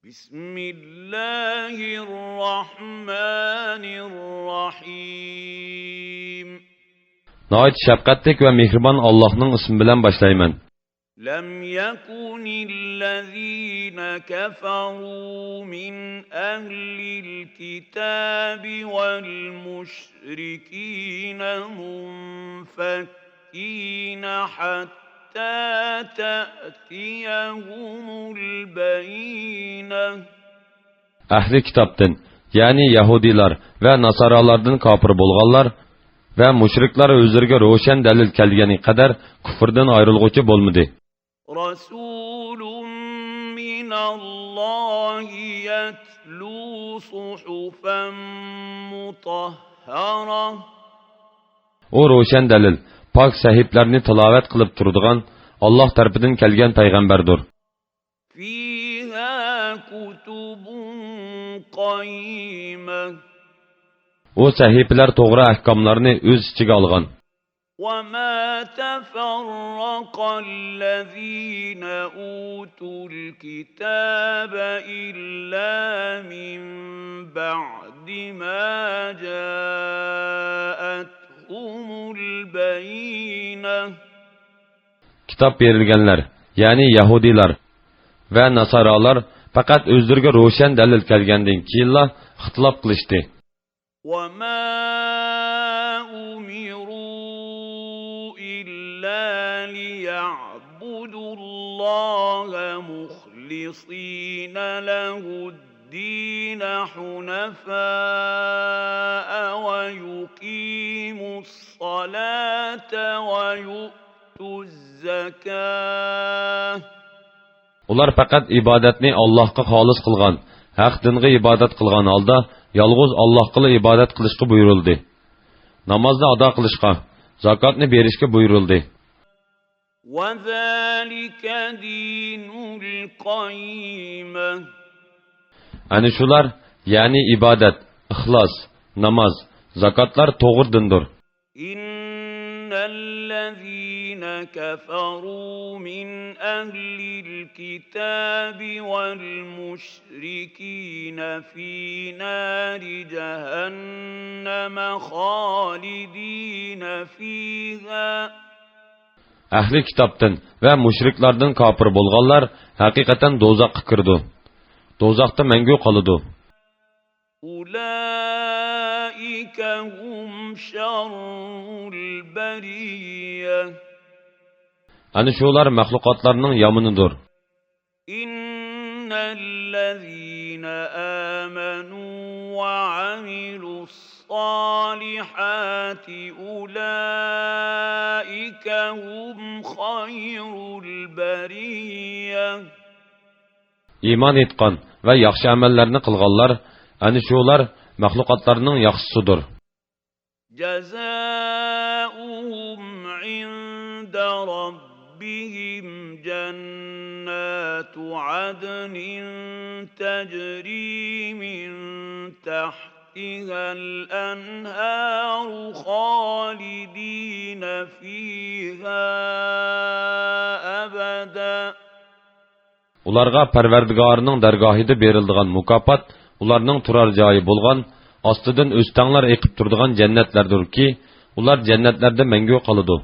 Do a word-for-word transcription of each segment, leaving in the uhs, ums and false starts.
بسم الله الرحمن الرحيم. ناھايىتى شەپقەتلىك ۋە مېھرىبان ئاللاھنىڭ ئىسمى بىلەن باشلايمەن. لم يكن الذين كفروا من أهل الكتاب والمشركين منفكين حتى تأتيهم البينة. ئەھلى كىتابتىن، يەنى يەھۇدىيلار ۋە ناسارالاردىن كاپىر بولغانلار ۋە مۇشرىكلار ئۆزلىرىگە روشەن دەلىل كەلگەنگە قەدەر كۇفردىن ئايرىلغۇچى بولمىدى. رسول من الله يتلو صحفا مطهرة. ئۇ روشەن دەلىل، پاك سەھىپىلەرنى تىلاۋەت قىلىپ تۇرىدىغان ئاللاھ تەرىپىدىن كەلگەن پەيغەمبەردۇر. فيها كتب قيمة. ئۇ سەھىپىلەر توغرا ئەھكاملارنى ئۆز ئىچىگە ئالغان. وما تفرق الذين أوتوا الكتاب إلا من بعد ما جاءتهم البينة. كىتاب بېرىلگەنلەر، يەنى يەھۇدىيلار ۋە ناسارالار پەقەت ئۆزلىرىگە روشەن دەلىل كەلگەندىن كېيىنلا ئىختىلاپ قىلىشتى. وما أمروا إلا ليعبدوا الله مخلصين له الدين حنفاء ويقيموا الصلاة ويؤتوا الزكاة. ئۇلار پەقەت ئىبادەتنى ئاللاھقا خالىس قىلغان، ھەق دىنغا ئىبادەت قىلغان ھالدا يالغۇز ئاللاھقىلا ئىبادەت قىلىشقا بۇيرۇلدى. نامازنى ئادا قىلىشقا، زاكاتنى بېرىشكە بۇيرۇلدى. وذلك دين القيمة. ئەنە شۇلار، يەنى ئىبادەت، ئىخلاس، ناماز، زاكاتلار توغرا دىندۇر. إن الذين كفروا من أهل الكتاب والمشركين في نار جهنم خالدين فيها. ئەھلى كىتابتىن ۋە مۇشرىكلاردىن كاپىر بولغانلار ھەقىقەتەن دوزاخقا كىرىدۇ. دوزاختا مەڭگۈ قالىدۇ. أولئك هم شر البرية. ئەنە شۇلار مەخلۇقاتلارنىڭ يامىنىدۇر. إن الذين آمنوا وعملوا الصالحات أولئك هم خير البرية. ئىمان ئېيتقان ۋە ياخشى ئەمەللەرنى قىلغانلار، ئەنە شۇلار مەخلۇقاتلارنىڭ ياخشىسىدۇر. جزاؤهم عند ربهم جنات عدن تجري من تحتها الأنهار خالدين فيها أبدا. ئۇلارغا پەرۋەردىگارىنىڭ دەرگاھىدا بېرىلىدىغان مۇكاپات ئۇلارنىڭ تۇرار جايى بولغان، ئاستىدىن ئۆستەڭلەر ئېقىپ تۇرىدىغان جەننەتلەردۇركى، ئۇلار جەننەتلەردە مەڭگۈ قالىدۇ.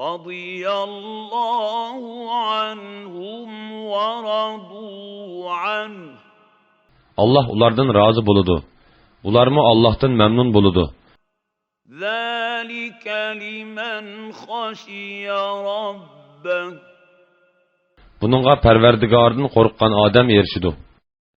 رضي الله عنهم ورضوا عنه. ئاللاھ ئۇلاردىن رازى بولىدۇ. ئۇلارمۇ ئاللاھتىن مەمنۇن بولىدۇ. ذلك لمن خشي ربه. بۇنىڭغا پەرۋەردىگارىدىن قورققان ئادەم ئېرىشىدۇ.